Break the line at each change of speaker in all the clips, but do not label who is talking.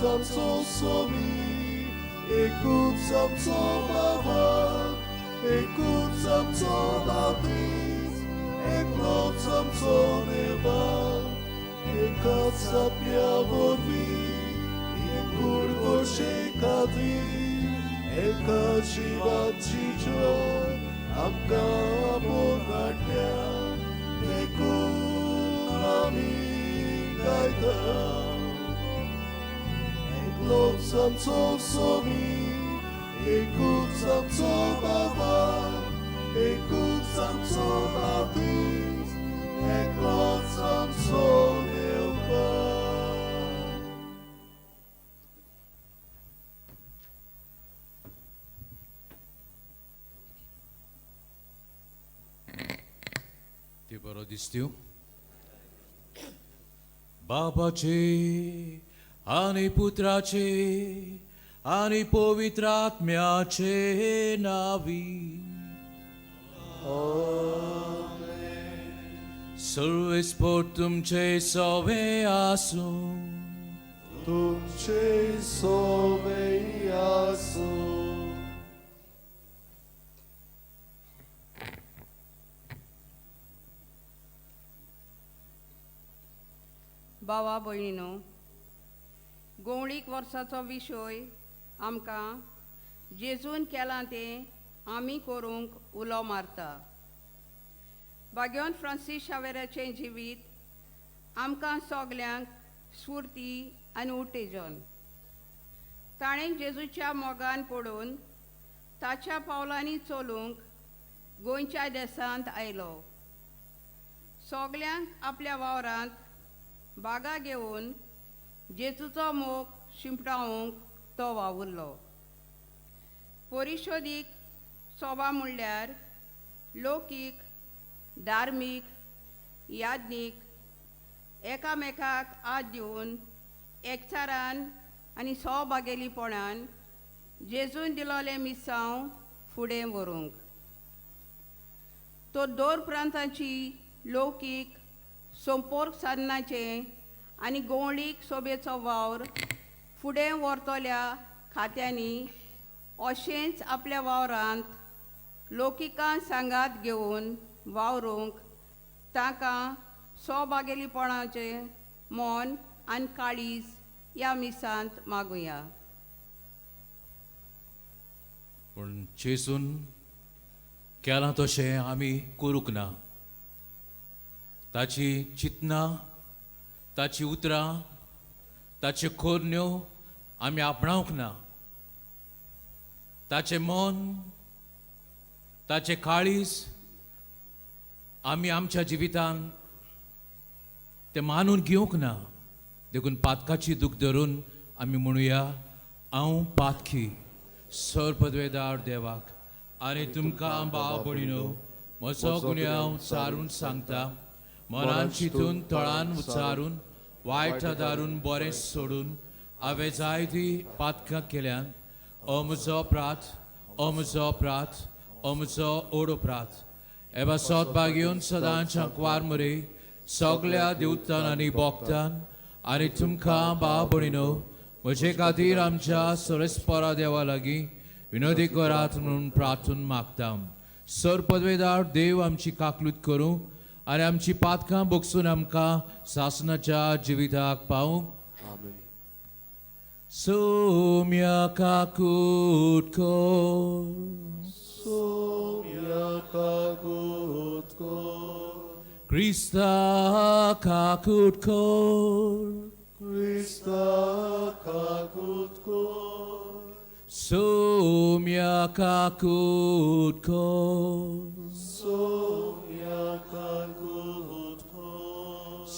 एकूच आमचो सोमी, एकूच आमचो बाबा, एकूच आमचो बाप्तीज, एकलोच आमचो देवा, एकाच आत्म्या वरवीं एकूण करचे खातीर एका जिवाची ज्योत आमकां आपोवन हाडल्या, देखून आमी गायता. एकलोच आमचो सोमी, एकूच आमचो बाबा, एकूच आमचो बाप्तीज, एकलोच आमचो देवबा.
ती बरो दिसत्यो. बापाचे आनी पुत्राचे आनी पवित्र आत्म्याचे नावी. सर्वेस्पोर तुमचे सवे आसूं.
तुमचे सोवे आसूं.
भावा भयणीनो, गोवळीक वर्साचो विशय आमकां जेजून केलां तें आमी करूंक उलो मारता. बाग्योन फ्रांसीस शावेराचें जिवीत आमकां सगल्यांक स्फूर्ती आनी उत्तेजन. ताणें जेजूच्या मोगान पडून ताच्या पावलांनी चलूंक गोंयच्या देसांत आयलो. सगल्यांक आपल्या वावरांत बागा घेवन जेजूचो मोग शिंपडावंक तो वावुरलो. परिशोदीक सोबा म्हणल्यार लौकीक, धार्मीक, याज्ञीक एकामेकाक आद दिवन एकचारान आनी सहभागेलीपणान जेजून दिलोलें मिसांव फुडें व्हरूंक. तो दोर प्रांताची लौकीक संपर्क साधनाचें आनी गोवळीक सोबेचो वावर फुडें व्हरतल्या खात्यांनी अशेंच आपल्या वावरांत लौकिकां सांगात घेवन वावरूंक तांकां सहभागेलीपणाचें मन आनी काळीज ह्या मिसांत मागुया.
पूण जेजून केलां तशें आमी करूंक ना. ताची चिंतनां, ताची उतरां, ताच्यो कोरण्यो आमी आपणावंक ना. ताचें मन, ताचें काळीज आमी आमच्या जिवितान तें मानून घेवंक ना. देखून पातकाची दूख धरून आमी म्हणुया, हांव पातकी सर्पद्वेदार देवाक आनी तुमकां भाव भयणीनो म्हजो गुन्यांव सारून सांगता. मनान चिंतून, तळान उच्चारून, वायट दारून बरें सोडून हांवें जायती पातकां केल्यान. ओ म्हजो अपराध, ओ म्हजो अपराध, ओ म्हजो ओड अपराध. एबा सोत बागेवन सदांच आंकवार मरे, सगल्या देवतान आनी भोक्तान आनी तुमकां भाव भयणीनो म्हजे खातीर आमच्या सरस्परा देवा लागीं विनोदी करात म्हणून प्रार्थून मागता. सर पदवेदार देव आमची काकलूत करूं आनी आमची पातकां बोगसून आमकां सासनाच्या जिविताक पावूं.
आमेन.
सोम्या काकूट कर.
सोम्या काकूट कर.
क्रिस्ता काकूट कर.
क्रिस्ता काकूट कर.
सोम्या काकूट कर.
सोम्या काकूट कर.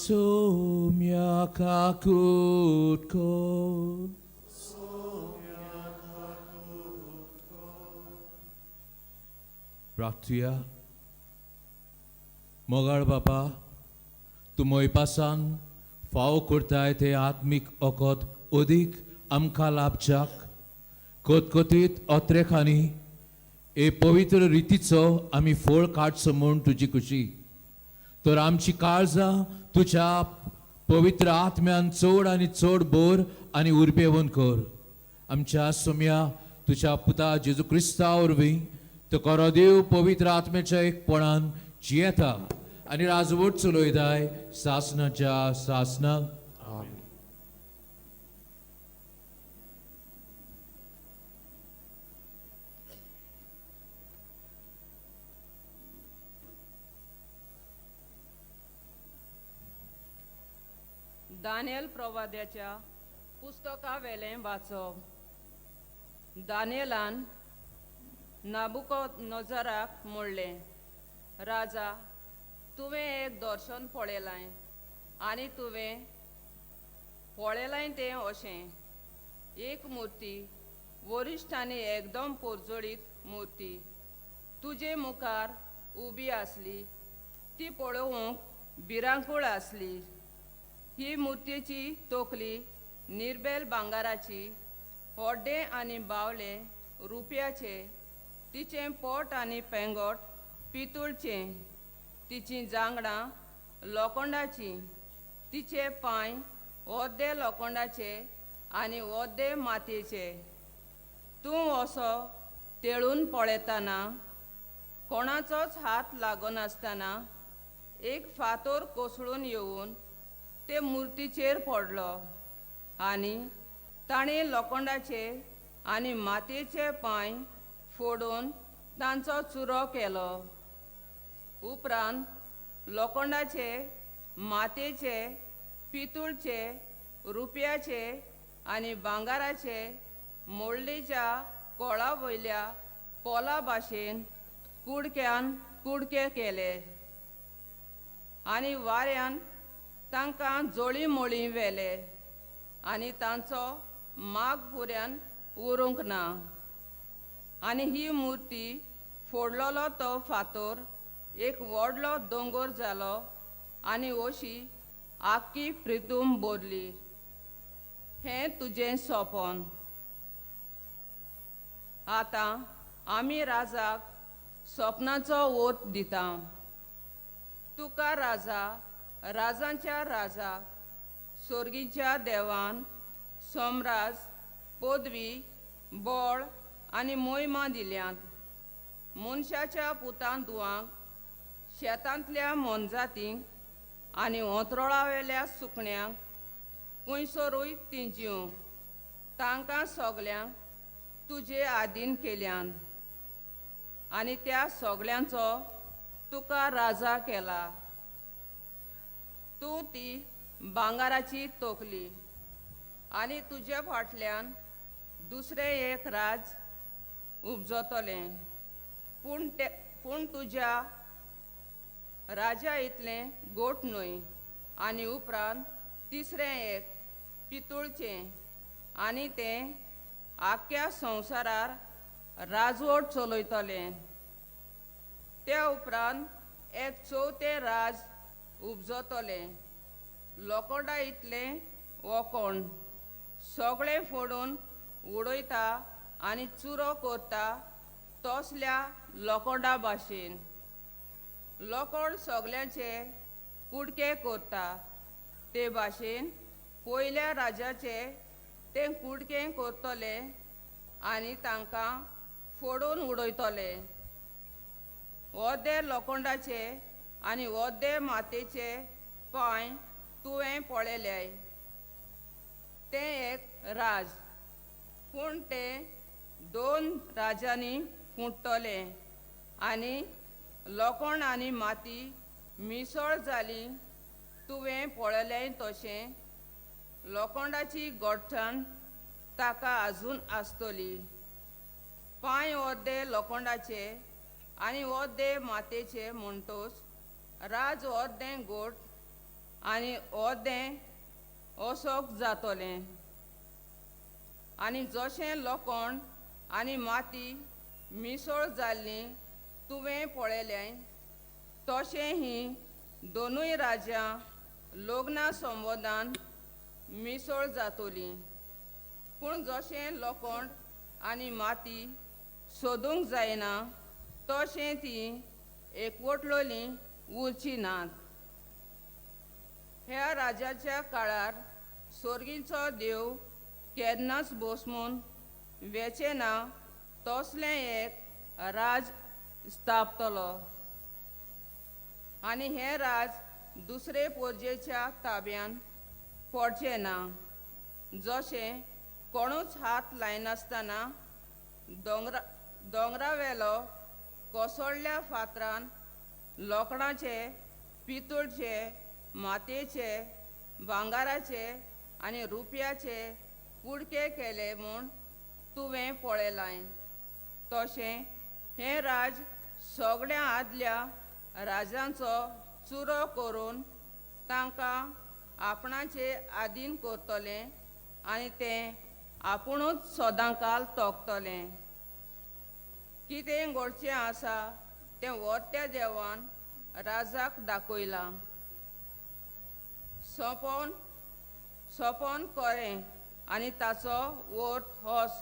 सोम्या काकूट कर.
सोम्या काकूट कर.
प्रार्थुया. मोगाळ बापा, तूं मोयपासान फावो करताय ते आत्मीक ओकोत अदीक आमकां लाभच्याक कतकतीत अत्रेखांनी हे पवित्र रितीचो आमी फळ काडचो म्हूण तुजी खुशी. तर आमची काळजां तुज्या पवित्र आत्म्यान चड आनी चड बोर आनी उर्बेवन कर. आमच्या सोम्या तुज्या पुता जेजू क्रिस्ता वरवीं तो खरो देव पवित्र आत्म्याच्या एकपणान जियेता आनी राजवट चलयताय सासनाच्या सासनाक.
आमेन.
दानियल प्रवाद्याच्या पुस्तकावेलें वाचप. दानियलान नाबुकोनोजराक म्हणलें, राजा, तुवें एक दर्शन पळयलां आनी तुवें पळयलां तें अशें, एक मुर्ती वरिश्ठ आनी एकदम पोरजोळीत मुर्ती तुजे मुखार उबी आसली, ती पळोवंक भिरांकूळ आसली. ही मुर्तीची तकली निर्बेल भांगराची, होड्डें आनी बावलें रुप्याचें, तिचें पोट आनी पेंगोट पितूळचें, तिचीं जांगडां लोखंडाचीं, तिचे पांय ओद्दे लोखंडाचे आनी ओद्दे मातयेचे. तूं असो तेळून पळयतना कोणाचोच हात लागनासतना एक फातोर कोसळून येवन ते मुर्तीचेर पडलो आनी ताणें लोखंडाचे आनी मातयेचे पांय फोडून तांचो चुरो केलो. उपरांत लोखंडाचे, मातयेचे, पितूळचे, रुप्याचे आनी भांगराचे मोडलेच्या कोळा वयल्या पोला भाशेन कुडक्यान कुडके केले आनी वाऱ्यान तांकां जोळी मोळी व्हेले आनी तांचो माग पुऱ्यान उरूंक ना. आनी ही मुर्ती फोडलेलो तो फातोर एक व्हडलो दोंगोर जालो आनी अशी आख्खी प्रितूम भरली. हें तुजें सोंपन. आतां आमी राजाक सोपनाचो ओत दिता. तुका राजा, राजांच्या राजा, सोर्गीच्या देवान सोमराज, पदवी, बळ आनी मोहिमा दिल्यांत. मनशाच्या पुतान दुवांक, शेतांतल्या मोनजातींक आनी ओंतरोळावेल्या सुकण्यांक खंयसरूय तीं जीव तांकां सगल्यांक तुजे आदीन केल्यान आनी त्या सगल्यांचो तुका राजा केला. तूं ती भांगराची तोकली आनी तुजे फाटल्यान दुसरें एक राज उपजतलें, पूण ते पूण तुज्या राजा इतलें गोट न्हय. आनी उपरांत तिसरें एक पितूळचें आनी तें आख्ख्या संवसारार राजवट चलयतलें. त्या उपरांत एक चवथें राज उपजतलें, लोकोडा इतलें वोकोण सगळें फोडून उडयता आनी चुरो करता तसल्या लोकोडा भाशेन. लोकोड सगल्यांचे कुडके करता ते भाशेन पयल्या राजाचे ते कुडके करतले आनी तांकां फोडून उडयतले. ओद्दे लोखंडाचे आनी ओद्दे मातयेचे पांय तुवें पळयल्याय, तें एक राज, पूण तें दोन राजांनी फुटतलें आनी लोखण आनी माती मिसळ जाली तुवें पळयलें तशें लोखंडाची गोठण ताका आजून आसतली. पांय अर्दे लोखंडाचे आनी अर्दे मातयेचे म्हणटोच राज अर्दें गोट आनी अर्दें असोक जातलें. आनी जशें लोखण आनी माती मिसळ जाल्ली तुवें पळयलें तशें ही दोनूय राज्यां लग्ना संबंदान मिसळ जातलीं. पूण जशें लोखण आनी माती सोदूंक जायना तशें ती एकवटलोलीं उरचीं नात. ह्या राजाच्या काळार सोर्गीचो देव केन्नाच बोसमून वेचें ना तसलें एक राज स्थापतलो आनी हें राज दुसरे पोरजेच्या ताब्यान पडचें ना जशें कोणूच हात लायनासतना दोंगरा दोंगरावेलो कोसळ्ळ्या फातरान लोखणाचे पितूळचे मातयेचे भांगाराचे आनी रुपयाचे कुडके केले म्हूण तुवें पळयलां तशें हें राज सगळ्या आदल्या राजांचो चुरो करून तांकां आपणाचे आदीन करतलें आनी तें आपुणूच सदांकाल तोखतलें. कितें घडचें आसा तें व्हडत्या देवान राजाक दाखयलां. सोंपोवन सोंपोवन करें आनी ताचो अर्थ होच.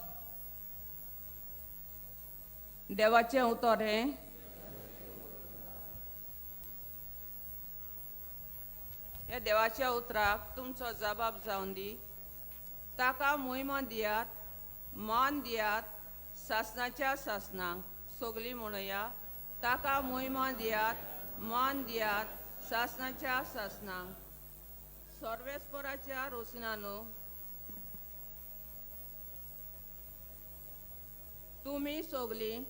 देवाचें उतर हें. ह्या देवाच्या उतराक तुमचो जबाब जावन दी. ताका मोहिमा दियात, मान दियात सासणाच्या सासणाक. सगलीं म्हणुया, ताका मोहिमा दियात, मान दियात सासणाच्या सासणाक. सर्वेस्पराच्या रोसनानो तुमी सगलीं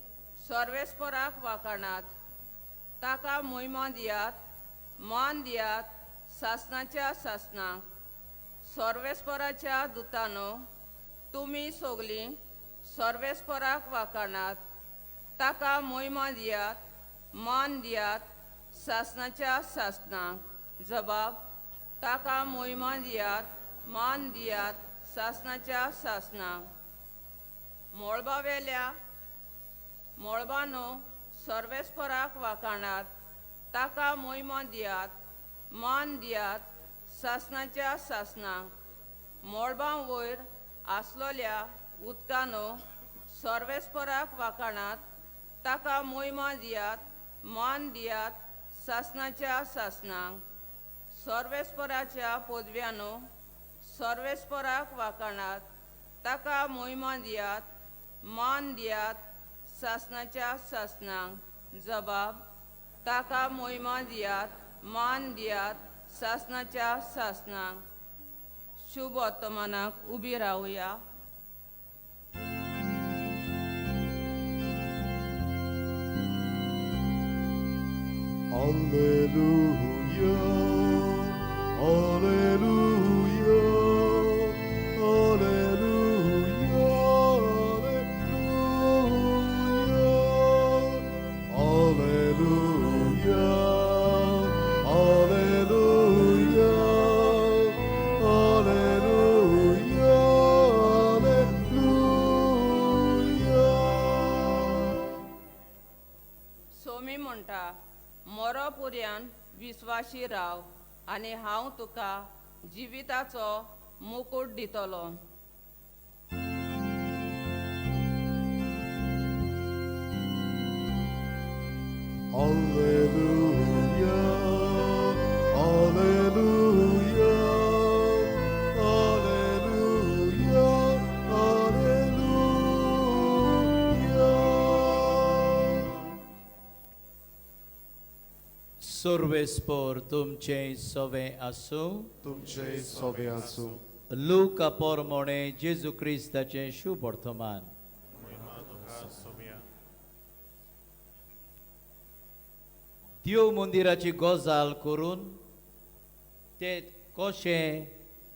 सर्वेस्पराक वाखाणात. ताका मोहिमा दियात, मान दियात सासणाच्या सासणाक. सर्वेस्पराच्या दुतानो तुमी सगलीं सर्वेस्पराक वाखाणात. ताका मोहिमा दियात, मान दियात सासणाच्या सासणाक. जबाब, ताका मोहिमा दियात, मान दियात सासणाच्या सासणाक. मळबावेल्या मळबानो सर्वेस्पराक वाखाणात. ताका मोहिमा दियात, मान दियात सासणाच्या सासणाक. मळबां वयर आसलोल्या उदकानो सर्वेस्पराक वाखाणात. ताका मोहिमा दियात, मान दियात सासणाच्या सासणाक. सर्वेस्पराच्या पदव्यानो सर्वेस्पराक वाखाणात. ताका मोहिमा दियात, मान दियात सासणाच्या सासणाक. जबाब, ताका मोहिमा दियात, मान दियात सासणाच्या सासणाक. शुभ वर्तमानाक उबी रावया.
Alleluia, Alleluia, Alleluia, Alleluia, Alleluia, Alleluia, Alleluia.
Somi म्हणटा, मरो पुर्यान विस्वाशी राव आनी हांव तुका जिविताचो मुकूट दितलो.
Alleluia, Alleluia, Alleluia, Alleluia.
सर्वेस्पोर तुमचें सवें आसूं.
तुमचे सवे आसूं.
लूका पोरमोणे जेजू क्रिस्ताचें शुभ वर्तमान. देव मंदिराची गजाल करून ते कशें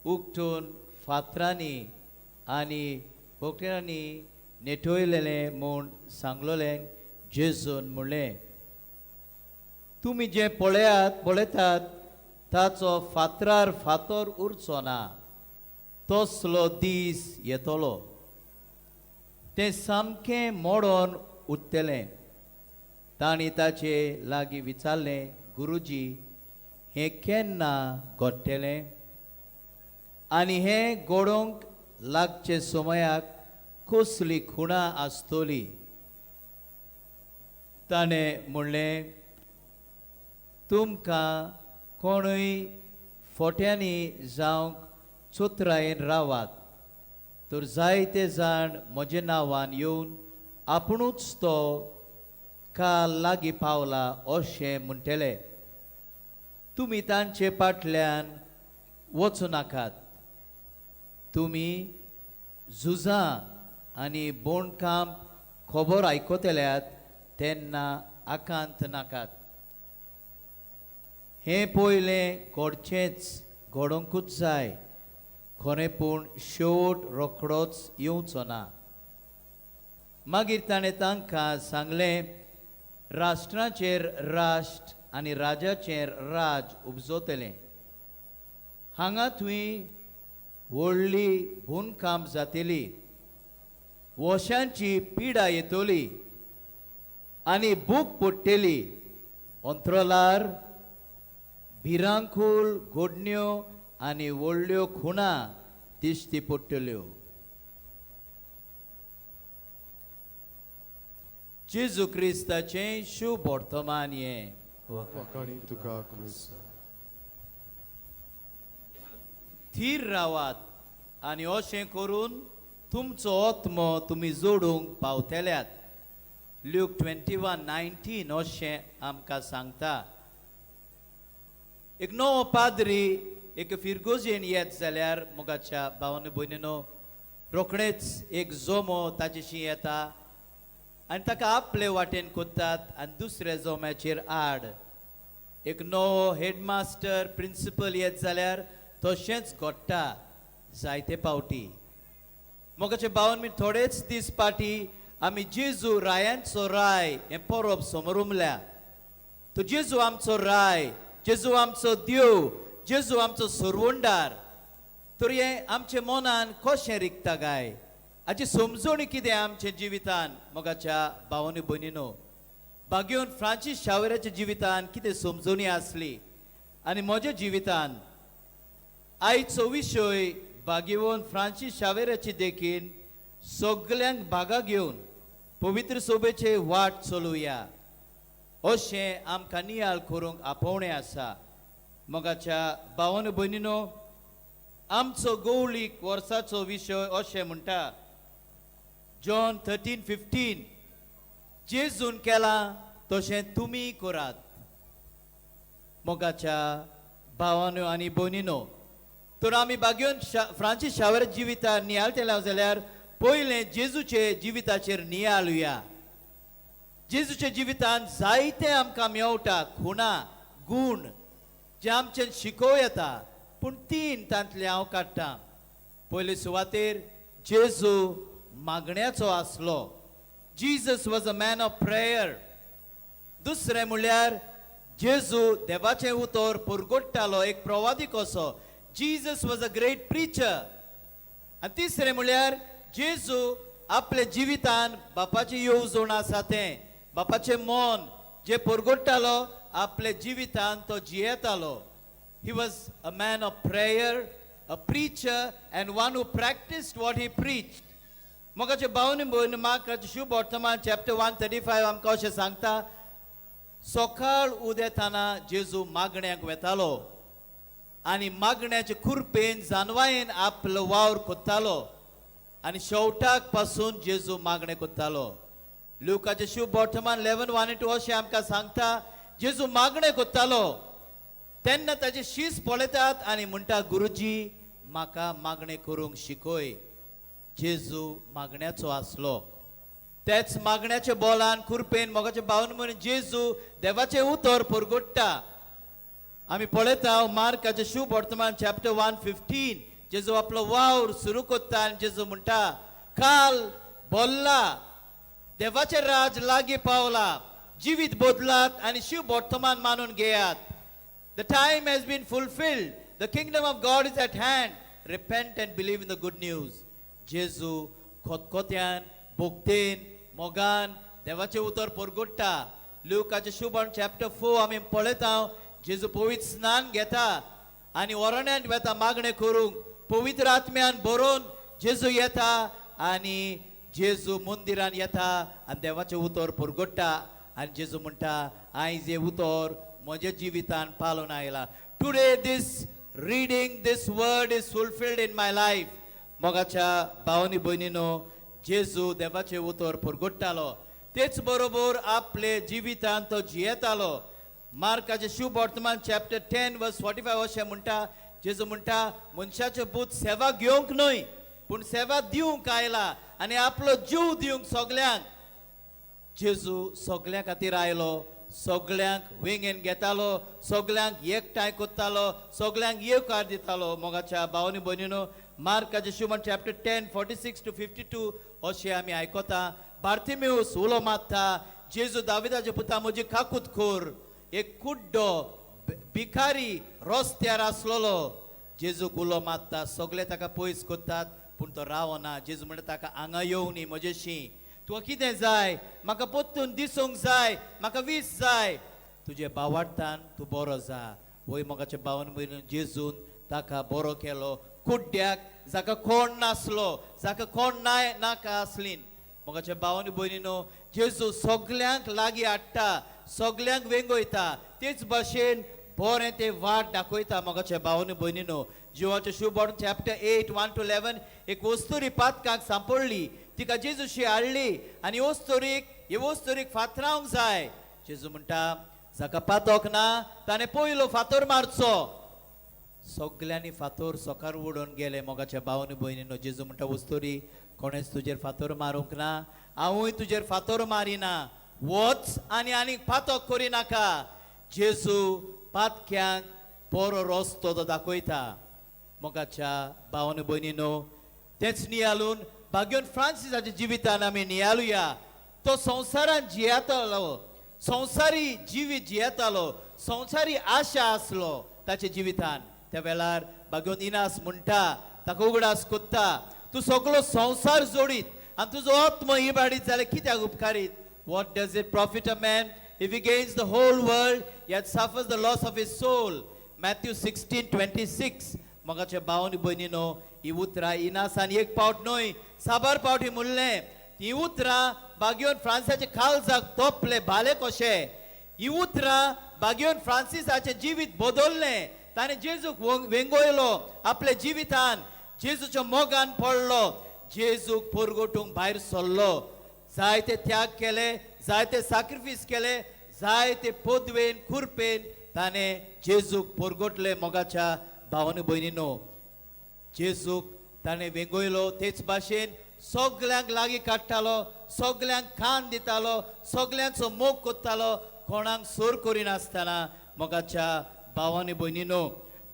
उकटून फातरांनी आनी बोकड्यांनी नेटयलेलें म्हूण सांगलोलें. जेजून म्हणलें, तुमी जें पळयात पळयतात ताचो फातरार फातर उरचो ना, तसलो दीस येतलो, तें सामकें मोडोन उरतलें. तांणी ताचे लागीं विचारलें, गुरुजी, हें केन्ना घडटलें आनी हें घडोवंक लागचे समयाक कसली खुणां आसतली? ताणें म्हणलें, तुमकां कोणूय फोट्यांनी जावंक चोत्रायेन रावात, तर जायते जाण म्हज्या नांवान येवन आपुणूच तो काल लागीं पावला अशें म्हणटले. तुमी तांचे फाटल्यान वचूं नाकात. तुमी झुजां आनी बोणकाम खबर आयकतल्यात तेन्ना आकांत नाकात. हें पयलें घडचेंच, घडोवंकूच जाय खरें, पूण शेवट रोखडोच येवचो ना. मागीर ताणें तांकां सांगलें, राष्ट्राचेर राष्ट्र आनी राजाचेर राज उपजतलें. हांगा थंय व्हडली भूंयकांप जातली, वशांची पिडा येतली आनी भूक पडटली. अंतरलार भिरांकूळ घडण्यो आनी व्हडल्यो खुणा दिश्टी पडटल्यो. जेजू क्रिस्ताचें शुभ वर्तमान हें.
वाखाणी तुका क्रिस्ता.
थीर रावात आनी अशें करून तुमचो आत्मो तुमी जोडूंक पावतल्यात. ल्यूक 21:19 अशें आमकां सांगता. एक नवो पाद्री एक फिरगोजेन येत जाल्यार मोगाच्या भावान भयणीनो, रोखडेच एक जोमो ताचेशी येता आनी ताका आपले वाटेन कोत्तात आनी दुसऱ्या जोम्याचेर आड. एक नवो हेडमास्टर प्रिंसिपल येत जाल्यार तशेंच घडटा जायते पावटी. मोगाचे भावन मी, थोडेच दीस फाटी आमी जेजू रायांचो राय हें परब समरुमल्या. तो जेजू आमचो राय, जेजू आमचो देव, जेजू आमचो सरवंडार. तर हें आमच्या मनान कशें रिगता काय, हाची समजवणी कितें आमच्या जिवितान? मोगाच्या भावानी भयणीनो, बागेवन फ्रांसीस शावेराच्या जिवितान कितें समजवणी आसली आनी म्हज्या जिवितान? आयचो विशय बागेवन फ्रांसीस शावेराची देखीन सगल्यांक भागा घेवन पवित्र सोबेचे वाट चलुया अशें आमकां नियाळ करूंक आपोवणें आसा. मोगाच्या भावान भयणीनो, आमचो गौळीक वर्साचो विशय अशें म्हणटा, जॉन 13:15, जेजून केलां तशें तुमी करात. मोगाच्या भावानो आनी भयणीनो, तर आमी बागेवन फ्रांसीस शावर जिवितार नियाळटले जाल्यार पयलें जेजूचे जिविताचेर नियाळुया. जेजूच्या जिवितान जायते आमकां मेवटा खुणा गूण जे आमच्यान शिकोवं येता, पूण तीन तांतले हांव काडटा. पयले सुवातेर जेजू मागण्याचो आसलो. Jesus was a man of prayer. दुसरें म्हणल्यार जेजू देवाचें उतर पुरगोडटालो, एक प्रवादी कसो. Jesus was a great preacher. आनी तिसरें म्हणल्यार जेजू आपल्या जिवितान बापाची येवजण आसा तें, बापाचें मन जे परगोडटालो आपल्या जिवितान तो जियेतालो. He was a man of prayer, a preacher and one who practised what he preached. मोगाचे भावनी भयण, मार्काचे शुभ वर्तमान चॅप्टर 1:35 आमकां अशें सांगता, सकाळ उदेताना जेजू मागण्याक वेतालो आनी मागण्याचे खुरपेन जानवायेन आपलो वावर कोत्तालो आनी शेवटाक पासून जेजू मागणें कोत्तालो. लुकाचें शुभ वर्तमान 11:1-2 अशें आमकां सांगता, जेजू मागणें कोत्तालो तेन्ना ताचे शीस पळयतात आनी म्हणटा, गुरुजी म्हाका मागणें करूंक शिकय. जेजू मागण्याचो आसलो. तेच मागण्याच्या बोलान खुरपेन मोगाचे भावन म्हणून जेजू देवाचें उतर परगोडटा. आमी पळयता मार्काचें शुभ वर्तमान चॅप्टर 1:15, जेजू आपलो वावर सुरू कोत्ता आनी जेजू म्हणटा, काल बोल्ला, देवाचें राज लागीं पावला, जिवीत बदलात आनी शुभ वर्तमान मानून घेयात. The time has been fulfilled, the kingdom of God is at hand, repent and believe in the good news. जेजू खोतखोत्यान भोगतेन मोगान देवाचें उतर परगोडटा. लुकाचें शुभ चॅप्टर 4 आमी पळयता, जेजू पवित्र स्नान घेता आनी वरण्यांत वेता मागणें करूंक. पवित्र आत्म्यान बरोवन जेजू येता आनी जेजू मंदिरान येता आनी देवाचें उतर परगोडटा आनी जेजू म्हणटा, आयज हें उतर म्हज्या जिवितान पाळून आयला. Today this Reading this word is fulfilled in my life. मोगाच्या भावनी भयणीनो, जेजू देवाचें उतर परगट्टालो, तेच बरोबर आपले जिवितान तो जियेतालो. मार्काचे शुभ वर्तमान चॅप्टर 10 वर्स 45 अशें म्हणटा, जेजू म्हणटा, मनशाचे पूत सेवा घेवंक न्हय पूण सेवा दिवंक आयला आनी आपलो जीव दिवंक सगल्यांक. जेजू सगल्यां खातीर आयलो, सगल्यांक वेंगेन घेतालो, सगल्यांक एकठांय कोत्तालो, सगल्यांक येवकार दितालो. मोगाच्या भावनी भयणीनो, मार्काचे शुभन चॅप्टर 10 46 टू 52 अशें आमी आयकता. बार्थिम्यूस उलो मारता, जेजू दाविदाचे पुता म्हजी काकूत खोर. एक कुड्डो भिकारी रस्त्यार आसलेलो जेजूक उलो मारता. सगळे ताका पयस करतात पूण तो रावना. जेजू म्हणटा ताका, हांगा येवनी म्हजेशी, तुका कितें जाय? म्हाका परतून दिसूंक जाय, म्हाका वीस जाय. तुजे बावाडतान तूं बरो जा. वय मोगाच्या भावन भयणीन, जेजून ताका बरो केलो, कुड्ड्याक, जाका कोण नासलो, जाका कोण नाय नाका आसलीन. मोगाच्या भावन भयणीनो, जेजू सगल्यांक लागीं हाडटा, सगल्यांक वेंगयता, तेच भाशेन बरें ते वाट दाखयता. मोगाच्या भावन भयणीनो, जिवाचें शुभ चॅप्टर 8 1 टू 11, एक वस्तुरी पातकाक सांपडली, तिका जेजूशी हाडली आनी वस्तुरीक, हे वस्तुरीक फातरावंक जाय. जेजू म्हणटा, जाका पातोक ना ताणें पयलो फातर मारचो. सगल्यांनी फातर सोकार उडोवन गेले. मोगाच्या भावन भयणीनो, जेजू म्हणटा, वस्तुरी, कोणेच तुजेर फातर मारूंक ना, हांवूय तुजेर फातर मारिना, वच आनी आनीक पातक करिनाका. जेजू पातक्यांक बरो रस्तो तो दाखयता. मोगाच्या भावन भयणीनो, तेच नियालून भाग्योन फ्रांसिसाच्या जिवितान आमी नियालुया. तो संवसारान जियेतालो, संवसारी जिवीत जियेतालो, संवसारी आशा आसलो ताच्या जिवितान. त्या वेळार भाग्योन इनास म्हणटा, ताका उगडास कोत्ता, तूं सगलो संवसार जोडीत आनी तुजो आत्म इबाडीत जाल्यार कित्याक उपकारीत? What does it profit a man if he gains the whole world yet suffers the loss of his soul? Matthew 16:26. मोगाच्या भावन भयणीनो, ही उतरां इनासान एक पावट न्हय, साबार फावटी म्हणलें. ही उतरां बागयोन फ्रांसाचे काळजाक तोपले भाले कशे. ही उतरां बागयोन फ्रांसिसाचें जिवीत बदललें. ताणें जेजूक वेंगयलो आपल्या जिवितान, जेजूच्या मोगान पडलो, जेजूक परगटूंक भायर सरलो. जायते त्याग केले, जायते साक्रिफीस केले, जायते पदवेन खुरपेन ताणें जेजूक परगटले. मोगाच्या भावन भयणीनो, जेजूक ताणें वेंगयलो, तेच भाशेन सगल्यांक लागीं काडटालो, सगल्यांक कान दितालो, सगल्यांचो मोग करतालो, कोणाक सोर करिनासतना. मोगाच्या भावानी भयणीनो,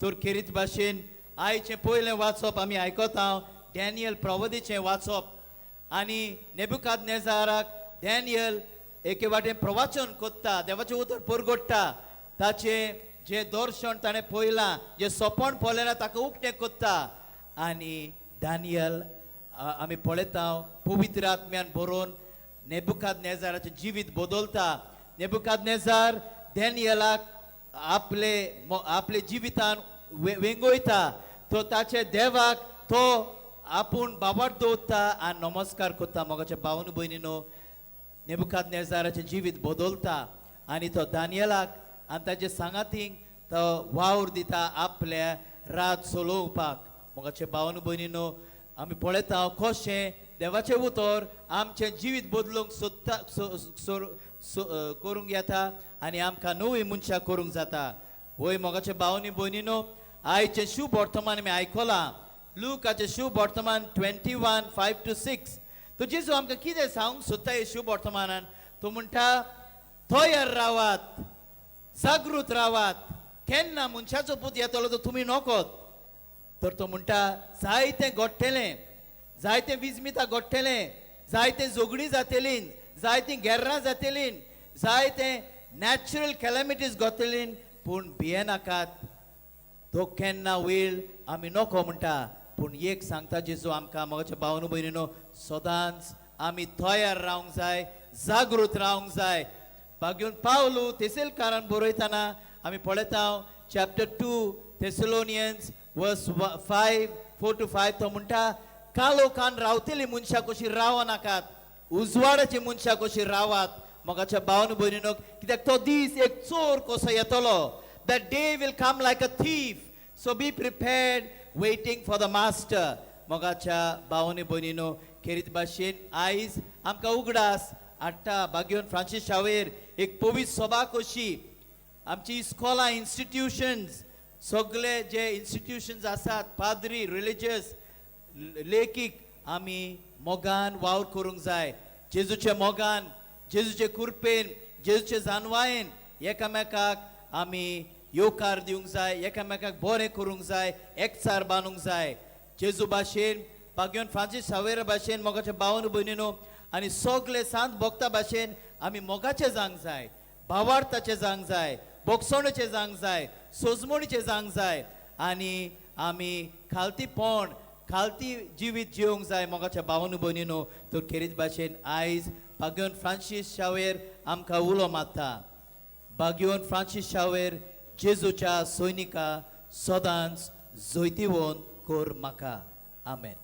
तर खेरीत भाशेन आयचें पयलें वाचप आमी आयकता, डॅनियल प्रवदीचें वाचप, आनी नेबुकाद नेजाराक डॅनियल एके वाटेन प्रवचन कोत्ता, देवाचें उतर परगट्टा, ताचें जें दर्शन ताणें पळयलां, जें सपन पळयलां ताका उक्तें कोत्ता. आनी दानियल आमी पळयता पवित्र आत्म्यान बरोवन नेबुकाद नेजाराचें जिवीत बदलता. नेबुकाद नेजार डॅनियलाक आपले आपले जिवितान वेंगयता, तो ताचे देवाक तो आपूण बाबाट दवरता आनी नमस्कार करता. मोगाच्या भावन भयणीनो, नेबुकाद नेजाराचें जिवीत बदलता आनी तो दानियलाक आनी ताजे सांगातींक तो वावर दिता आपल्या रात चलोवपाक. मोगाचे भावन भयणीनो, आमी पळयता कशें देवाचें उतर आमचें जिवीत बदलूंक सोदता, करूंक येता आनी आमकां नवी मनशां करूंक जाता. वय मोगाचे भावनी भयणीनो, आयचें शुभ वर्तमान आमी आयकलां, लुकाचें शुभ वर्तमान 21 5 टू 6. तो जेजू आमकां कितें सांगूंक सोदता हे शुभ वर्तमानान? तो म्हणटा, तयार रावात, जागृत रावात, केन्ना मनशाचो पूत येतलो तो तुमी नकोत. तर तो म्हणटा, जायतें घडटलें, जायतें विजमिता घडटलें, जायतें झगडीं जातलीं, जायतीं गेर्रां जातलीं, जायते नॅचरल कॅलमिटीज घडटलीं, पूण भियेनाकात. तो केन्ना वेळ आमी नको म्हणटा, पूण एक सांगता जेजू आमकां, मोगाच्या भावन भयणीनो, सदांच आमी तयार रावंक जाय, जागृत रावंक जाय. बागेवन पावलू तेसेलकारान बरयतना आमी पळयता, चॅप्टर 2 तेसलोनियन्स वर्स 5 4 टू 5, तो म्हणटा, कालोखान रावतली मनशां कशी रावनाकात, उजवाडाची मनशां कशी रावात. मोगाच्या भावन भयणीनो, कित्याक तो दीस एक चोर कसो येतलो. That day will come like a thief. So be prepared, waiting for the master. मोगाच्या भावानी भयणीनो, खेरीत भाशेन आयज आमकां उगडास हाडटा बागेवन फ्रांसीस शावेर एक पवित्र सभा कशी आमची इस्कॉलां, इन्स्टिट्युशन्स, सगळे जे इन्स्टिट्युशन्स आसात, पाद्री, रिलिजियस, लेखीक, आमी मोगान वावर करूंक जाय. जेजूच्या मोगान, जेजूचे कृपेन, जेजूचे जानवायेन एकामेकाक आमी येवकार दिवंक जाय, एकामेकाक बरें करूंक जाय, एकचार बांदूंक जाय. जेजू भाशेन, बागेवन फ्रांसीस सावेरा भाशेन, मोगाच्या भावन भयणीनो, आनी सगळे सांत भोगता भाशेन आमी मोगाचे जावंक जाय, भावार्थाचे जावंक जाय, बोगसणेचे जावंक जाय, सोजमणीचे जावंक जाय, आनी आमी खालतीपण, खालती जिवीत जिवंक जाय. मोगाच्या भावन भयणीनो, तर खेरीत भाशेन आयज बागेवन फ्रांसीस शावेर आमकां उलो मारता. बागेवन फ्रांसीस शावेर जेजूच्या सैनिका सदांच जैतिवंत कर म्हाका. आमेन.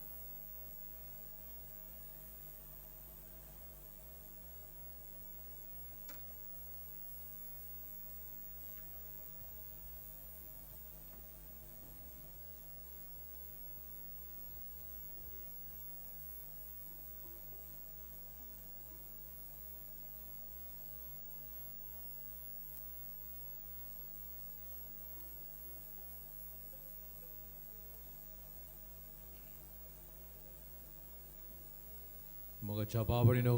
मोगाच्या बाबडीनो,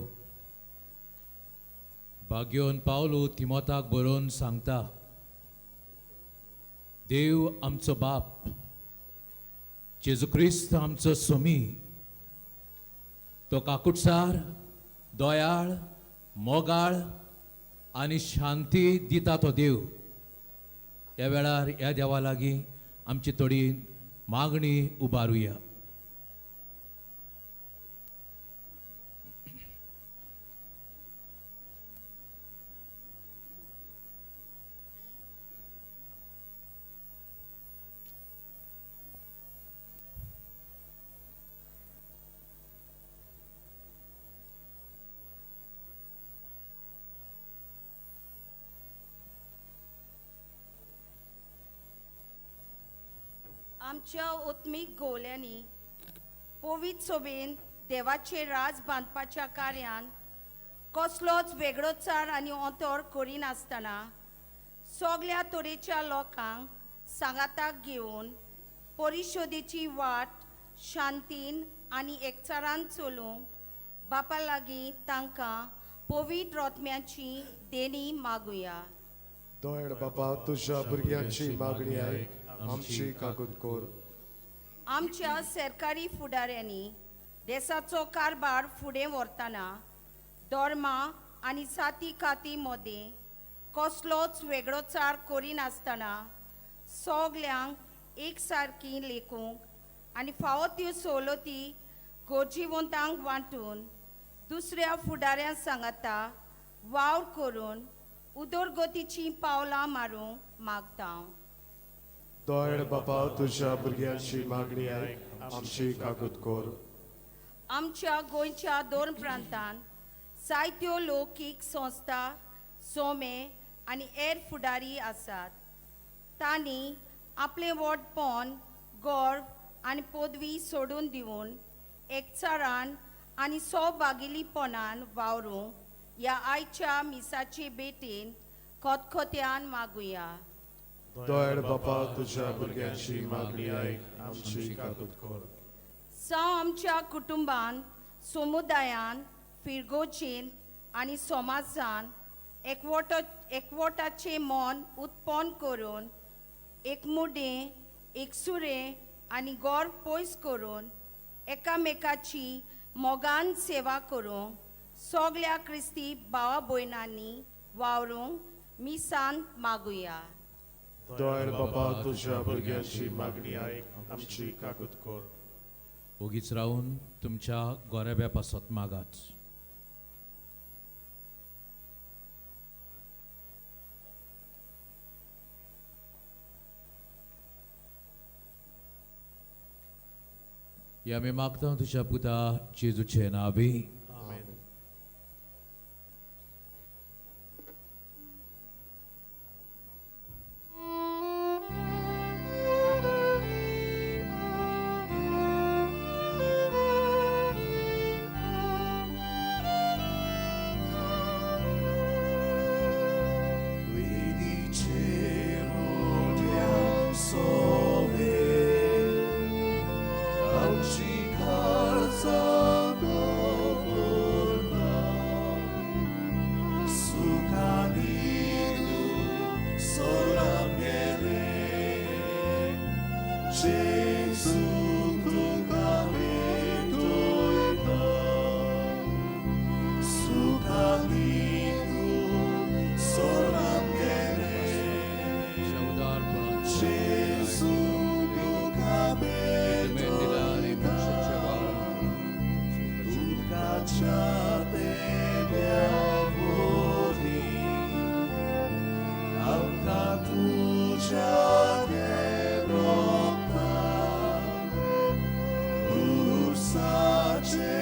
बाग्योन पावलो तिमोताक बरोवन सांगता, देव आमचो बाप, जेजू क्रिस्त आमचो सोमी, तो काकुटसार, दयाळ, मोगाळ आनी शांती दिता तो देव. ह्या वेळार ह्या देवा लागीं आमची थोडी मागणी उबारुया.
आमच्या ओत्मीक गोवल्यांनी पवित्र सोबेन देवाचे राज बांदपाच्या कार्यान कसलोच वेगळोचार आनी अंतर करिनासतना सगल्या तरेच्या लोकांक सांगाताक घेवन परिशोदेची वाट शांतीन आनी एकचारान चलूंक बापा लागीं तांकां पवित्र रोतम्याची देणी मागुया.
दयाळ बाबा, तुज्या भुरग्यांची मागणी आयक, आमची कागद कर.
आमच्या सरकारी फुडाऱ्यांनी देशाचो कारभार फुडें व्हरतना धर्मा आनी जाती काती मदीं कसलोच वेगळोचार करिनासतना सगल्यांक एक सारकी लेखूंक आनी फावो त्यो सवलती गरजेवंतांक वांटून दुसऱ्या फुडाऱ्यां सांगाता वावर करून उदरगतीचीं पावलां मारूंक मागता.
दयाळ बाबा, तुज्या भुरग्यांची मागणी आयक, आमची कागद कर.
आमच्या गोंयच्या दोन प्रांतांत जायत्यो लौकीक संस्था, सोमे आनी हेर फुडारी आसात. तांणी आपलें व्हडपण, गर्व आनी पदवी सोडून दिवन एकचारान आनी सौभागिलीपणान वावरूंक ह्या आयच्या मिसाचे भेटेन खतखत्यान मागुया.
दयाळ बाबा, तुज्या भुरग्यांची मागणी आयक, आमची कागद कर.
जावं आमच्या कुटुंबान, समुदायान, फिरगोचेन आनी समाजान एकवटाचें मन उत्पन्न करून एकमुडें, एकसुरें आनी गर्व पयस करून एकामेकाची मोगान सेवा करूंक सगल्या क्रिस्ती भावा भयणांनी वावरूंक मिसान मागुया.
दयाळ बाबा, तुज्या भुरग्यांची मागणी आयक, आमची कागद कर.
ओगीच रावून तुमच्या गोरेब्या पासत मागात. या मी मागता तुझ्या पुता जेजूचे नावी.
आमेन. तुज्या रोगतान उरसाचे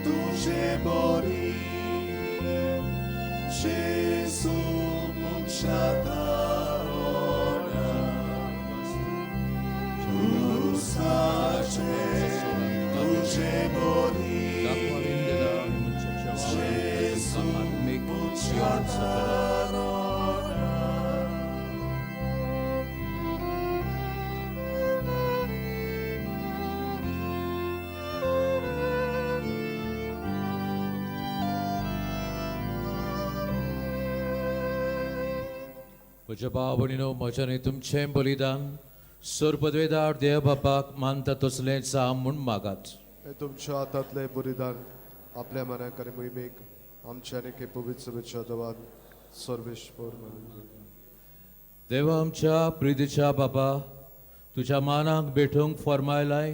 तुजे बरी जेसू मनशा उरसाचे तुजे बरी जेसू मनशा.
म्हज्या भाव भयणीनो, म्हज्या आनी तुमचें बलिदान सोर पदवेदार देव बापाक मानता तसलें जावं म्हूण मागात.
हे तुमच्या हातांतलें बलिदान आपल्या मनाक आनी मोहिमेक आमच्या आनी एके पवित्र सभेच्या देवान सर्वेश्वर मानून घेवया.
देवा आमच्या प्रितीच्या बाबा, तुज्या मानाक भेटोवंक फॉर्मायलाय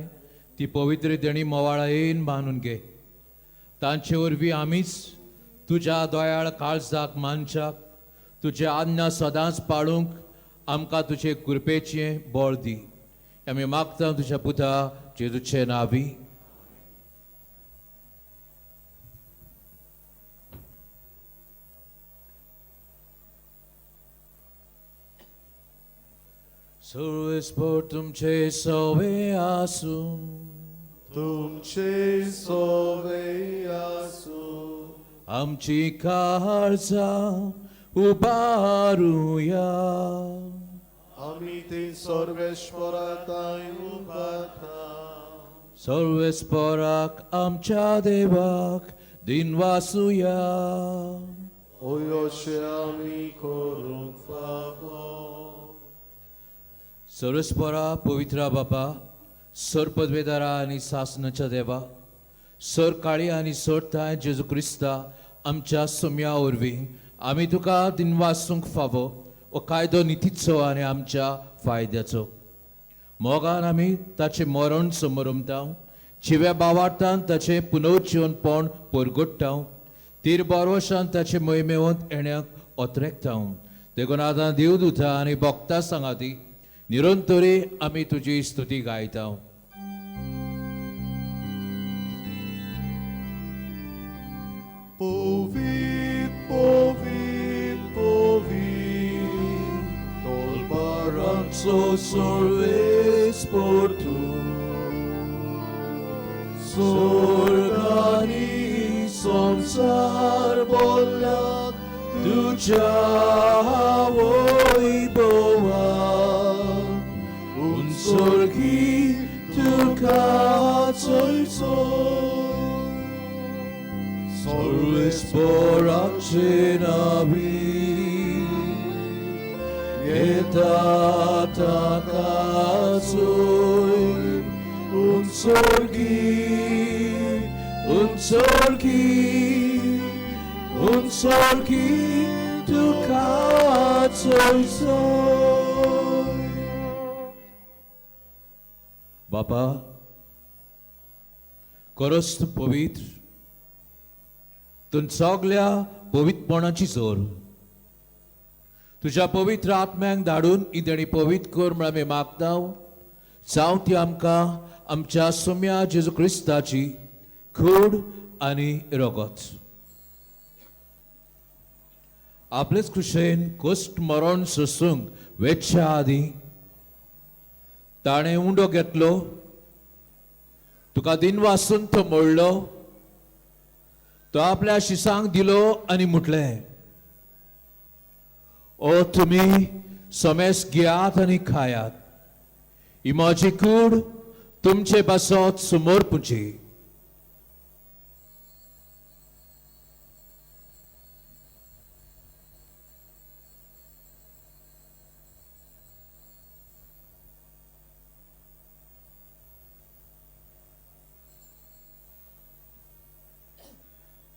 ती पवित्र देणी मोवाळायेन मानून घे. तांचे वरवीं आमीच तुज्या दयाळ काळजाक मानच्याक तुजे आज्ञा सदांच पाळूंक आमकां तुजे कृपेचें बळ दी. आमी मागता तुज्या पुता जेजूचे नावी. सर्वेस्पर तुमचे सवे आसूं.
तुमचे सोवे आसूं.
आमची काळजां उबारुया.
आमी ती सर्वेश्वराताय उबारता.
सर्वेस्पराक आमच्या देवाक दिनवासुया.
ओयोशे आमी करूंक फावो.
सर्वेस्परा पवित्रा बापा, सर पदवेदारा आनी सासनाच्या देवा, सर काळी आनी सर ताय जेजू क्रिस्ता आमच्या सुम्या वरवीं आमी तुका दिनवासूंक फावो हो कायदो नितीचो आनी आमच्या फायद्याचो. मोगान आमी ताचें मरण समरमता, जिव्या बावार्थान ताचें पुनर्जिवनपण परगट्टा, तीर बोरवशान ताचे मोहिमेवंत येण्याक ओतरेकता. देखून आतां देवदूता आनी भक्ता सांगाती निरंतरी आमी तुजी स्तुती गायता.
पवित्र पवित्र पवित्र तोलबारांचो सर्वेस्पर तूं, स्वर्ग संसार बोल्ल्यात तुज्या वैभवान. उंचोर्गी तुका चोयचो सर्वेस्पराचे नावी येता ताका चोय. उंचोर्गी उंचोर्गी उंचोर्गी तुका चोयचो. बापा, खरोच तूं पवित्र, तूं सगल्या पवित्रपणाची जोर. तुज्या पवित्र आत्म्यांक धाडून ही देणी पवित्र कर म्हळ्यार आमी मागता, जावं ती आमकां आमच्या सुम्या जेजू क्रिस्ताची कूड आनी रगत. आपलेच खुशेन कश्ट मरण सोसूंक वेच्या आदीं ताणें उंडो घेतलो, तुका दिनवासून तो मोडलो, तो आपल्या शिसांक दिलो आनी म्हटलें, ओ तुमी समेस घेयात आनी खायात, ही म्हजी कूड तुमचे पासत समर्पुची.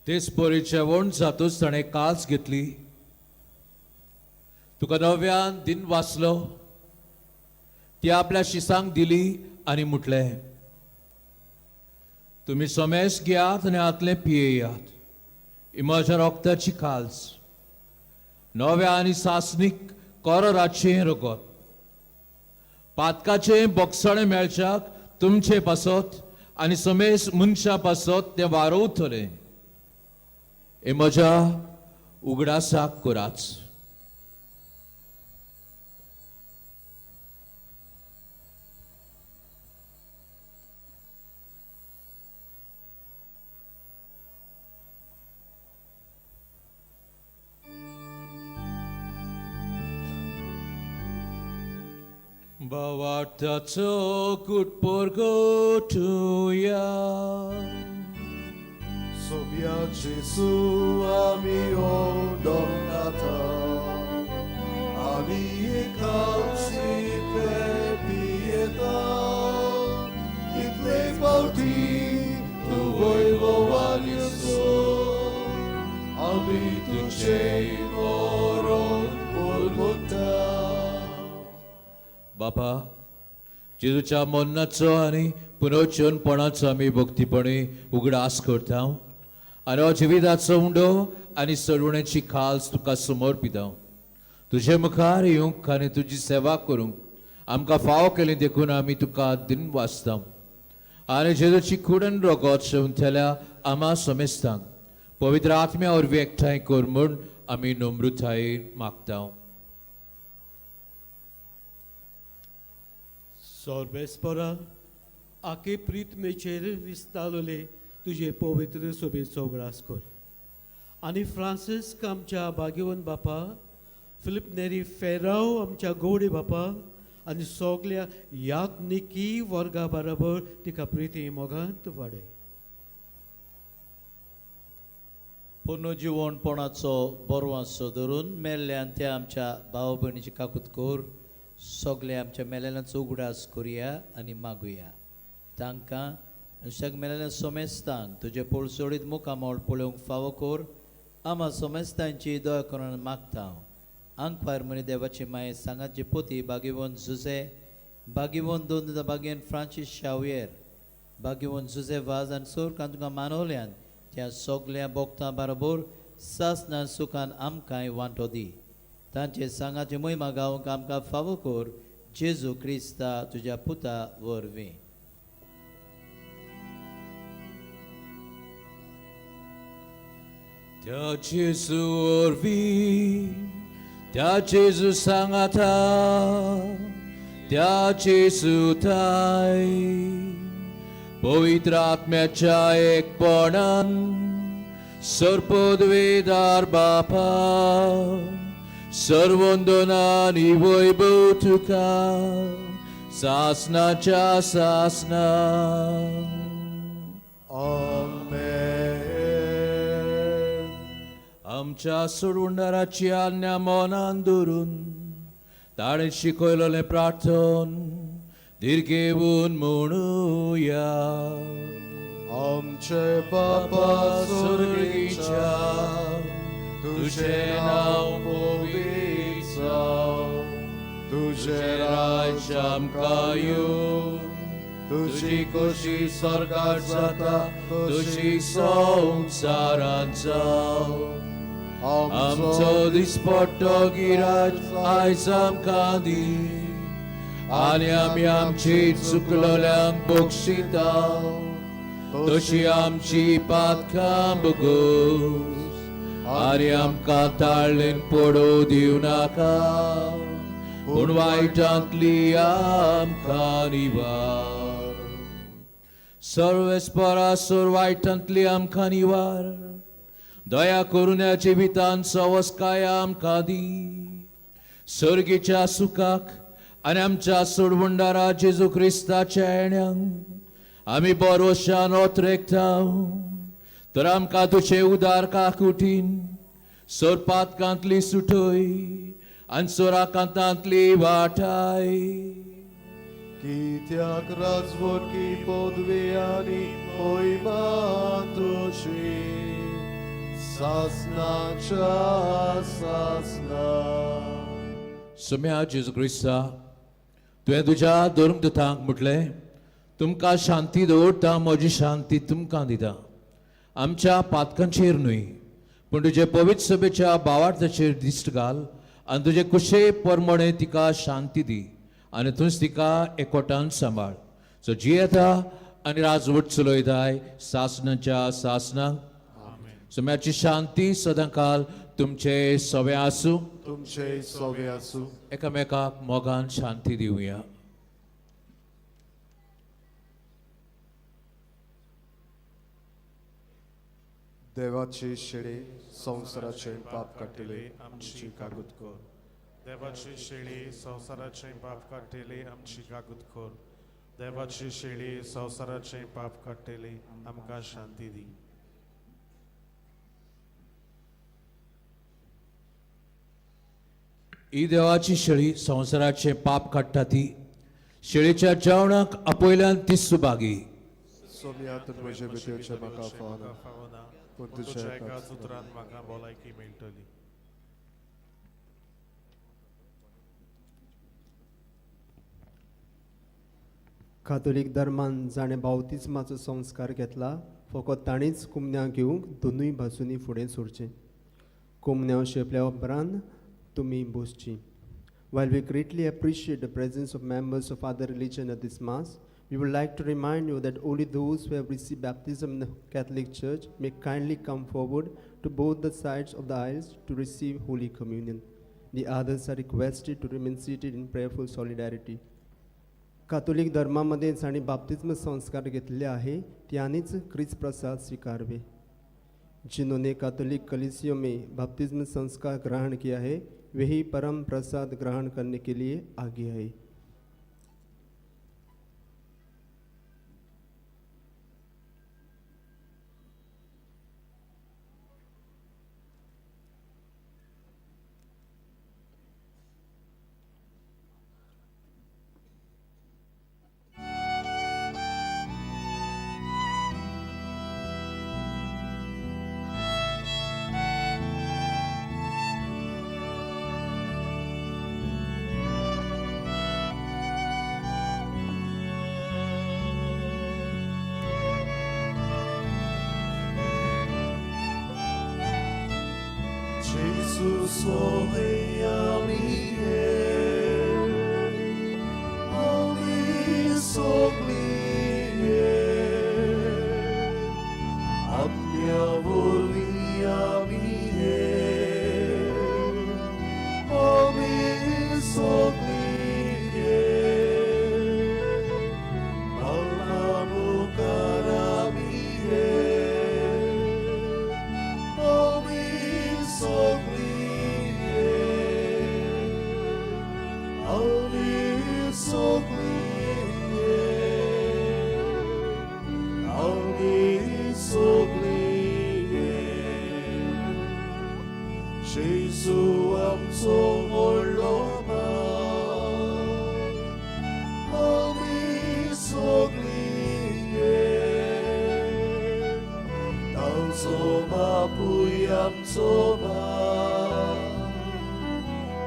तेच परी जेवण जातूच ताणें कास घेतली, तुका नव्यान दिन वाचलो, ती आपल्या शिसांक दिली आनी म्हटलें, तुमी समेस घेयात आनी हातलें पियेयात, ही म्हज्या रोगताची काल्स नव्या आनी सासणीक कोरोराचें रगत पातकाचें बोगसाणें मेळच्याक तुमचे पासत आनी समेस मनशा पासत तें वारोवतलें. हे म्हज्या उगडासाक कराच. भावार्थाचो कुटपोर गोठुया.
Sobia Jesu ami odonata ani ekalsitle pieta itle pauti tu voivovan Jesu ami tuche moron pulmuta.
बापा, जेजूच्या मरणाचो आनी पुनर्जीवनपणाचो आमी भक्तीपणी उगडास करता आनी हो जिविताचो उंडो आनी सरवणेची खास तुका समर्पिता. तुजे मुखार येवंक आनी तुजी सेवा करूंक आमकां फावो केली देखून आमी तुका दिन वाचता आनी जेजूची कुडन रगत शेवंतल्या आमा समेस्तांक पवित्र आत्म्या वरवीं एकठांय कर म्हूण आमी नम्रतायेन मागता.
सोर्बेस्परा आके प्रीतमेचेर विस्तारले तुजे पवित्र सोबेचो उगडास कर आनी फ्रांसिस्क आमच्या भाग्यवंत बापा, फिलीप नेरी फेराव आमच्या गोवडे बापा आनी सगल्या याज्ञिकी वर्गा बराबर तिका प्रिती मोगांत वाडय.
पुनर्जिवणपणाचो बरो धरून मेल्ल्यान त्या आमच्या भाव भयणीची काकूत कर. सगळे आमच्या मेलेल्यांचो उगडास करुया आनी मागुया. तांकां सग मेलेल्या सोमेस्तांक तुजे पोळसोडीत मुखामळ पळोवंक फावो कर. आमा सोमेस्तांची दया करून मागता हांव. आंकवार मनी देवाची माये सांगाची पोती बागेवन जुजे, बागेवन दोन बागेवन फ्रांसीस शावियर, बागेवन जुजे वाज आनी सोरकान तुका मानवल्यान त्या सगल्या बोगतां बरोबर सासना सुखान आमकांय वांटो दी. तांचे सांगाचे मोहिमा गावंक आमकां फावो कर जेजू क्रिस्ता तुज्या पुता वरवीं.
त्या जेजू वरवीं, त्या जेजू सांगाता, त्या जेजू थाय पवित्र आत्म्याच्या एकपणान सर्पद्वेदार बापा सर्वंदनानी वैभव तुका सासनाच्या सासना.
आमेन.
आमच्या सोडवणदाराची आज्ञा मनान धरून ताणें शिकयलेलें प्रार्थन धीर घेवन म्हणुया.
आमचे बापा
स्वर्गीच्या,
तुझे नांव पवित्र जावं, तुझे
राज्य आमकां येवं,
तुजी
तुजी खोशी स्वर्गार जाता तशी संवसारांत जावं. आमचो दिसपट्टो गिराज आयज आमकां दी आनी आमी आमची चुकलोल्यांक बक्षिता तशी आमची पातकां बगोस आनी आमकां ताळ्ळेन पडोवं दिवं नाका पूण वायटांतली आमकां निवार. सर्वेस्परासोर वायटांतली आमकां निवार. दया करून ह्या जिवितान सवस्काय आमकां दी. सर्गीच्या सुखाक आनी आमच्या सोडवणदारा जेजू क्रिस्ताच्या येण्यांक आमी बरोशान ओतरेकता. तर आमकां तुजे उदार काकुटीन सोरपातकांतली सुटय आनी सोराकांतांतली वाटाय.
कित्याक राजवटकी पदवी आनी मोहिमा तुजी सासनाच्या सासना.
सोम्या जेजू क्रिस्ता, तुवें तुज्या धर्मदूतांक म्हटलें तुमकां शांती दवरता, म्हजी शांती तुमकां दिता. आमच्या पातकांचेर न्हय पूण तुजे पवित्र सभेच्या भावार्थाचेर दिश्ट घाल आनी तुजे कुशे परमणे तिका शांती दी आनी तूंच तिका एकवटान सांबाळ. सो जियेता आनी राजवट चलयताय सासणाच्या सासणाक. सोम्याची शांती सदांकाल तुमचे सवे आसूं.
तुमचे सोवे आसूं.
एकामेकाक मोगान शांती दिवया.
देवाची शेळी संवसाराचे पाप काडटली आमची कागूत कर.
देवाची शेळी संवसाराचे पाप काडटली आमची कागूत कर. देवाची शेळी संवसाराचे पाप काडटली आमकां शांती दी.
ही देवाची शेळी संवसाराचे पाप काडटा ती शेळीच्या जेवणाक आपयल्यान ती सुभागी.
सोम्या तूं म्हजे भितरचें म्हाका फावना,
फावना,
पूण
पूण
तुज्या
तुज्या
एकाच
एकाच उतरान म्हाका भलायकी मेळटली.
कातोलीक धर्मान जाणें बावतिज्माचो संस्कार घेतला फकत ताणीच कुमन्यांव घेवंक दोनूय बाजूंनी फुडें सरचें. कुमन्यांव शेपल्या उपरांत तुमी बसचीं. While we greatly appreciate the presence of members of other religion at this mass, we would like to remind you that only those who have received baptism in the Catholic Church may kindly come forward to both the sides of the aisles to receive Holy Communion. The others are requested to remain seated in prayerful solidarity. Catholic धर्मामध्ये जांणी बाप्तिज्म संस्कार घेतले आहे त्यांनीच क्रिस्त प्रसाद स्वीकारवे. जिन्होंने Catholic कलीसियों में बाप्तिज्म संस्कार ग्रहण किया है वही परम प्रसाद ग्रहण करने के लिए आगे आए.
Gesù sole amie, ali soglie, abbia volvi amie, ali soglie, alla cara mie, ali soglie, ali soglie, ali soglie. Gesù amso voloma, ali soglie, Talsoma puyam soma,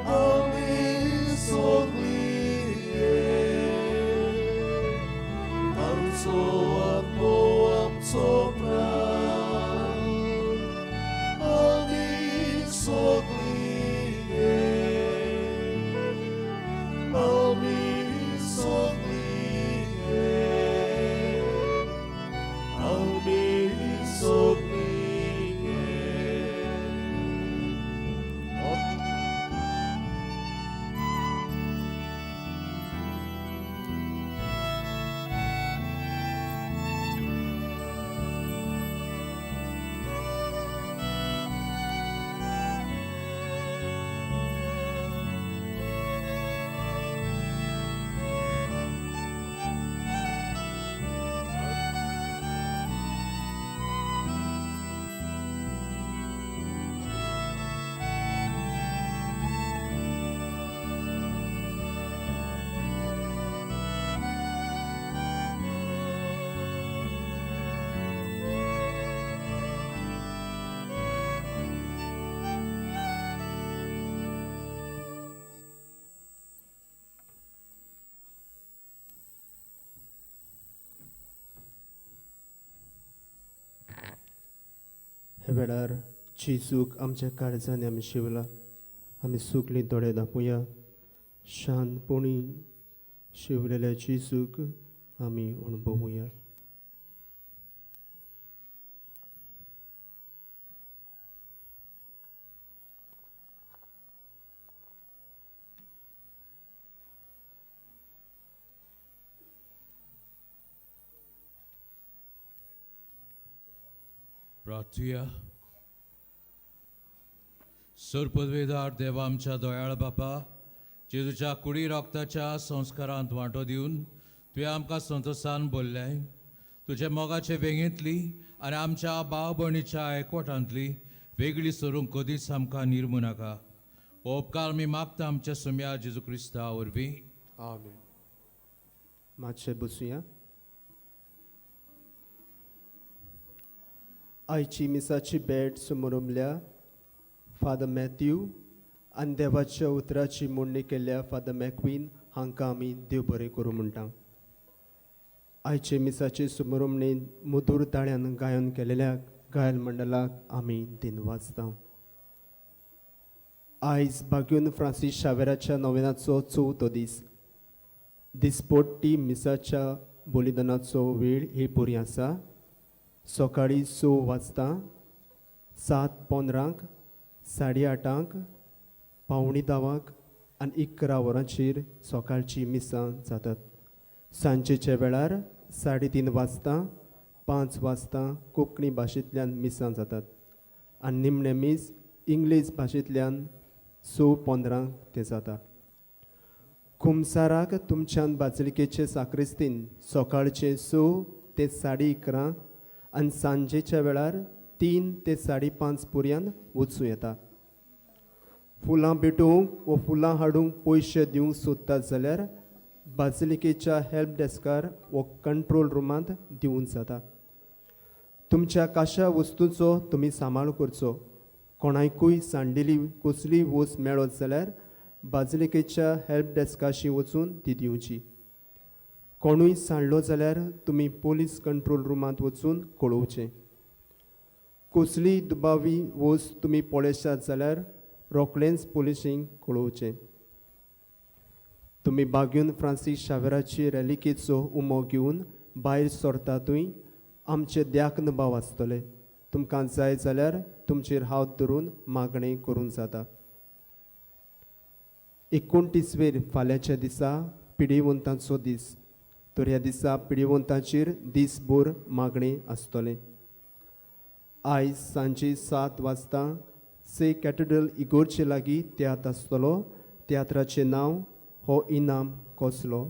ami soglie, Talso atmo am sopra, ami soglie, ami soglie, ami soglie.
हे वेळार जेजूक आमच्या काळजांनी आमी शिवला. आमी सुकली दोळे दापोवया. शांतपणी शिवलेल्या जेजूक आमी अणभवया.
प्रार्थुया. सरपदवेदार देवा आमच्या दयाळ बापा, जेजूच्या कुडी रक्ताच्या संस्कारांत वांटो दिवन तुवें आमकां संतोसान बोल्लें. तुज्या मोगाचे वेंगेंतली आनी आमच्या भाव भयणीच्या एकवटांतली वेगळी सरूंक कदीच आमकां निर्मू नाका. हो उपकार आमी मागता आमच्या सुम्या जेजू क्रिस्ता वरवीं.
आमेन.
मातशें बसुया. आयची मिसाची भेट समोरमल्या फादर मॅथ्यू आनी देवाच्या उतराची मोडणी केल्ल्या फादर मॅक्वीन हांकां आमी देव बरें करूं म्हणटा. आयचे मिसाचे समोरमणेन मधूर ताळ्यान गायन केलेल्या गायन मंडळाक आमी दिनवाजता. आयज बाग्यून फ्रांसीस शावेराच्या नोवेनाचो चवथो दीस. दिसपोट्टी मिसाच्या बलिदानाचो वेळ ही पुरी आसा. सकाळीं 6 वाजता, 7:15, 8:30, 9:45 आनी 11 वरांचेर सकाळची मिसां जातात. सांजेच्या वेळार 3:30 वाजता, 5 वाजता कोंकणी भाशेंतल्यान मिसां जातात आनी निमणें मीस इंग्लीश भाशेंतल्यान 6:15 तें जाता. कुमसाराक तुमच्यान बाजलिकेचे साक्रिस्तीन सकाळचें 6 ते 11:30 आनी सांजेच्या वेळार 3 ते 5:30 पर्यंत वचूं येता. फुलां भेटोवंक वो फुलां हाडूंक पयशे दिवंक सोदतात जाल्यार बाजलिकेच्या हेल्प डेस्कार वो कंट्रोल रुमांत दिवंक जाता. तुमच्या काशा वस्तूंचो तुमी सांबाळ करचो. कोणाकूय सांडिल्ली कसलीय वस्त मेळत जाल्यार बाजलिकेच्या हेल्प डेस्काशी वचून ती दिवची. कोणूय सांडलो जाल्यार तुमी पोलीस कंट्रोल रुमांत वचून कळोवचें. कसलीय दुबावी वस्त तुमी पळयशात जाल्यार रोखडेंच पोलिसींक कळोवचें. तुमी बाग्यून फ्रांसीस शावेराची रेलिकेचो उमो घेवन भायर सरतातूय आमचे द्याक्न भाव आसतले. तुमकां जाय जाल्यार तुमचेर हात धरून मागणें करूंक जाता. 29 वेर फाल्यांच्या दिसा पिडेवंतांचो दीस. तर ह्या दिसा पिडेवंतांचेर दीसभर मागणें आसतलें. आयज सांजे 7 वाजता से कॅथेड्रल इगोर्चे लागीं तियात्र आसतलो. तियात्राचें नांव हो इनाम कसलो.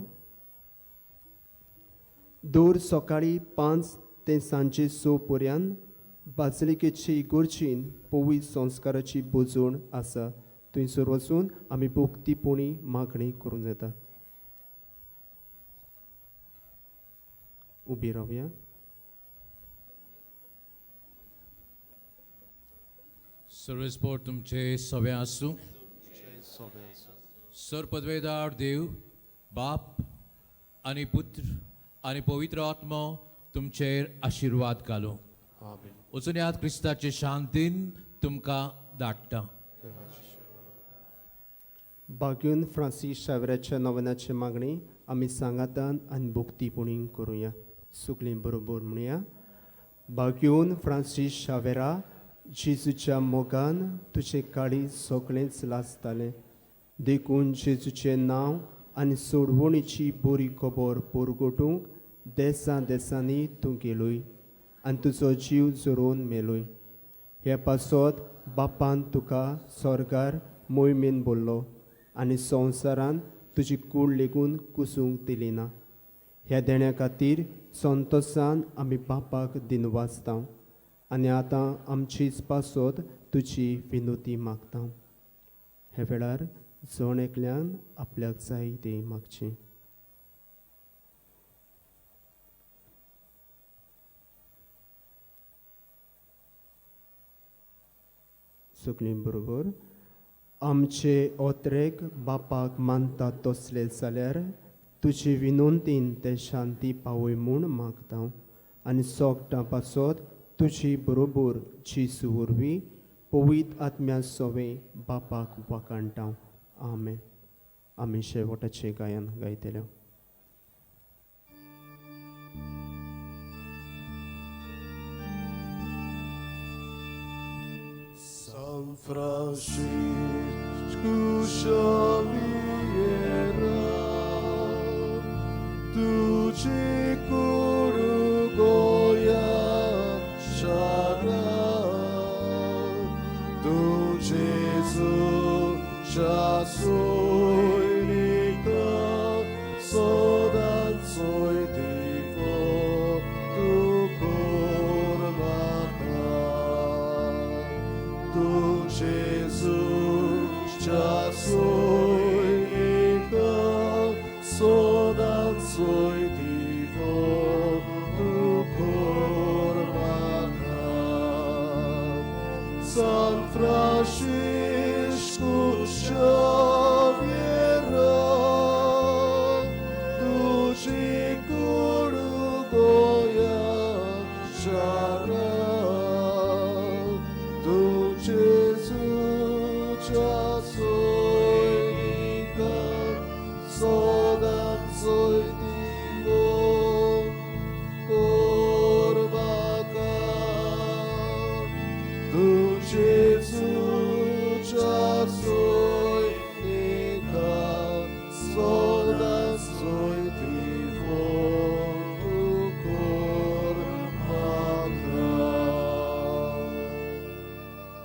दर सकाळीं 5 ते सांजे 6 पर्यंत बाजलिकेची इगोर्चीन पवित्र संस्काराची बोजवण आसा. थंयसर वचून आमी भक्तीपणी मागणी करूंक जाता. उबी रावया.
सर्वेस्पोर तुमचे सवे आसूं. सर पदवेदार देव बाप आनी पुत्र आनी पवित्र आत्मो तुमचेर आशिर्वाद घालूं. वचून याद क्रिस्ताचे शांतीन तुमकां धाडटा.
बाग्यून फ्रांसीस शावेराच्या नवनाची मागणी आमी सांगातान आनी भक्तीपणी करुया. सगळीं बरोबर म्हणया. बाग्यून फ्रांसीस शावेरा, जेजूच्या मोगान तुजें काळीज सगळेंच लासतालें. देखून जेजूचें नांव आनी सोडवणीची बरी खबर परगटूंक देसां देसांनी तूं गेलोय आनी तुजो जीव झरोवन मेलोय. हे पासत बापान तुका स्वर्गार मोहिमेन बोल्लो आनी संवसारान तुजी कूड लेगून कुसूंक दिली ना. ह्या देण्या खातीर संतोसान आमी बापाक दिनवासता आनी आतां आमचीच पासत तुजी विनोती मागता. हे वेळार जण एकल्यान आपल्याक जाय तें मागचें. सगळीं बरोबर आमचे ओत्रेक बापाक मानता तसले जाल्यार तुजे विनोंतीन ते शांती पावय म्हूण मागता आनी सोगटां पासत तुजी बरोबर जेजू वरवीं पवित्र आत्म्या सोवे बापाक वाकाणटा. आमेन. आमी शेवटाचें गायन गायतले.
San Francisco Xavier, तुझे